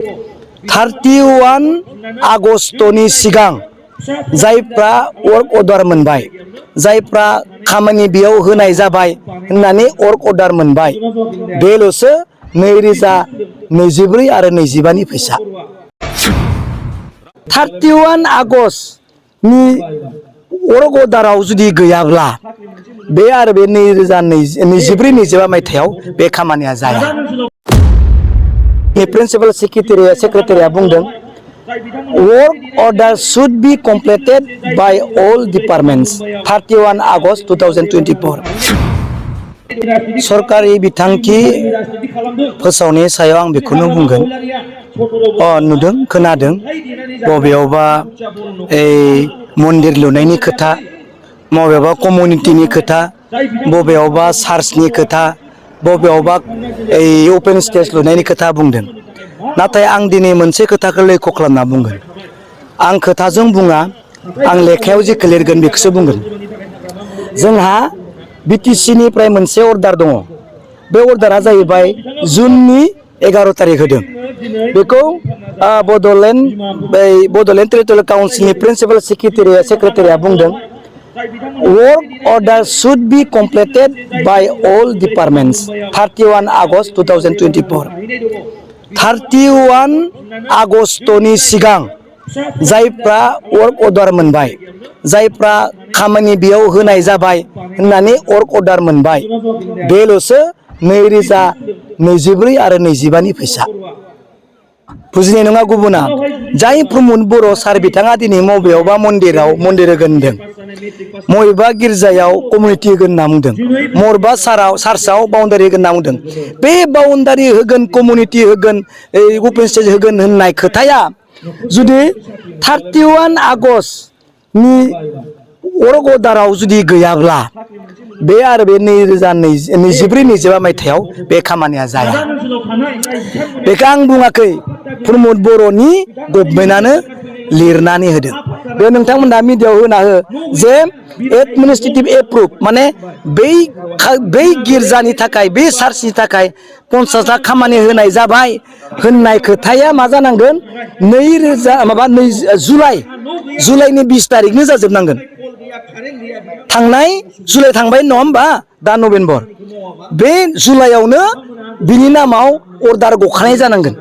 31 आगस्टनि सिगां जायफ्रा work order मोनबाय जायफ्रा खामानि बेयाव होनाय जाबाय होननानै वर्क अर्डार मोनबाय बेल'सो 2024 आरो 25 नि फैसा 31 आगस्टनि वर्क अर्डाराव जुदि गैयाब्ला बे आरो बे 2024-25 मायथाइयाव बे खामानिया जाया। प्रिन्सिपाल सेक्रेटारिया बुंदों work order should be completed by all departments 31 August 2024 सरकारि बिथांखि फोसावनायनि सायाव आं बेखौनो बुंगोन नुदों खोनादों बबेयावबा मन्दिर लुनायनि खोथा बबेयावबा कमिउनिटिनि खोथा बबेयावबा चार्चनि खोथा बबेयावबा ओपन स्टेज लुनायनि खोथा बुंदों नाथाय आं दिनै मोनसे खोथाखौ लैखो खालामना बुंगोन आं खोथाजों बुङा आं लेखायाव जेखौ लिरगोन बेखौसो बुंगोन जोंहा बिटिसि निफ्राय मोनसे अर्डार दङ बे अर्डारा जाहैबाय जुननि 11 तारिख होदों बेखौ बड'लेण्ड टेरिटरियेल काउन्सिलनि प्रिन्सिपाल सेक्रेटारिया बुंदों work order should be completed by all departments 31 August 2024 31 आगस्टनि सिगां जायफ्रा वर्क अर्डार मोनबाय जायफ्रा खामानि बेयाव होनाय जाबाय होननानै वर्क अर्डार मोनबाय बेल'सो 2024 आरो 25 नि फैसा बुजिनाय नङा गुबुना जाय प्रमद बर' सार बिथाङा दिनै मबेयावबा मन्दिर होगोन होनदों मबेबा गिर्जायाव कमिउनिटि होगोन होनना बुंदों मबेबा चार्चआव बाउन्डारि होगोन होनना बुंदों बे बाउन्डारि होगोन कमिउनिटि होगोन अपेन स्टेज होगोन होननाय खोथाया जुदि 31 आगस्टनि वर्क अर्डाराव जुदि गैयाब्ला बे आरो बे 2024-25 मायथाइयाव बे खामानिया जाया बेखौ आं बुङाखै प्रमद बर'नि गभर्नमेन्टआनो लिरनानै होदों बे नोंथांमोना मिडियायाव होना हो जे एडमिनिस्ट्रेटिभ एप्रुभ माने बै गिर्जानि थाखाय बे चार्चनि थाखाय 50 लाख खामानि होनाय जाबाय होननाय खोथाया मा जानांगोन जुलाइनि 20 तारिखनो जाजोबनांगोन थांनाय जुलाइ थांबाय नङा होमबा दा नभेम्बर बे जुलाइयावनो बिनि नामाव अर्डार गखानाय जानांगोन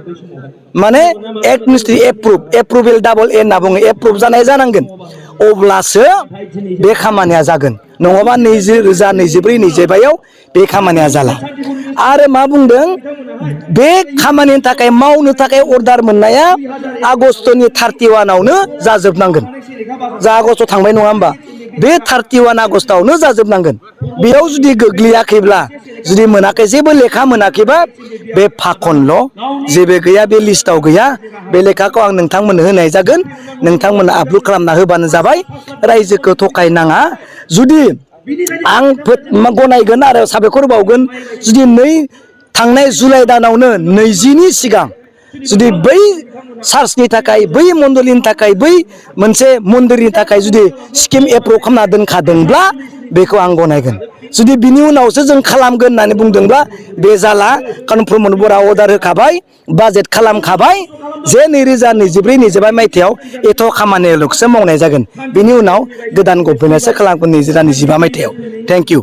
माने एडमिनिस्ट्रेटिभ एप्रुभेल डाबल ए होनना बुङो एप्रुभ जानाय जानांगोन अब्लासो बे खामानिया जागोन नङाबा 2024-25 बे खामानिया जाला आरो मा बुंदों बे खामानिनि थाखाय मावनो थाखाय अर्डार मोननाया आगस्टनि 31 आवनो जाजोबनांगोन जा आगस्ट थांबाय नङा होमबा बे 31 आगस्टआवनो जाजोबनांगोन बेयाव जुदि गोग्लैयाखैब्ला जुदि मोनाखै जेबो लेखा मोनाखैबा बे फाखनल' जेबो गैया बे लिस्टआव गैया बे लेखाखौ आं नोंथांमोननो होनाय जागोन नोंथांमोननो आपल'ड खालामना होबानो जाबाय रायजोखौ थगायनाङा जुदि आं गनायगोन आरो साबायखर बावगोन जुदि थांनाय जुलाइ दानावनो 20नि सिगां जुदि बै चार्चनि थाखाय बै मण्डलिनि थाखाय बै मोनसे मन्दिरनि थाखाय जुदि स्किम एप्रुभ खालामना दोनखादोंब्ला बेखौ आं गनायगोन जुदि बिनि उनावसो जों खालामगोन होननानै बुंदोंब्ला बे जाला कारण प्रमद बर'आ अर्डार होखाबाय बाजेट खालामखाबाय जे 2024-25 मायथाइयाव एथ' खामानिल'सो मावनाय जागोन बिनि उनाव गोदान गभर्नमेन्टआसो खालामगोन 2025 मायथाइयाव थेंक इउ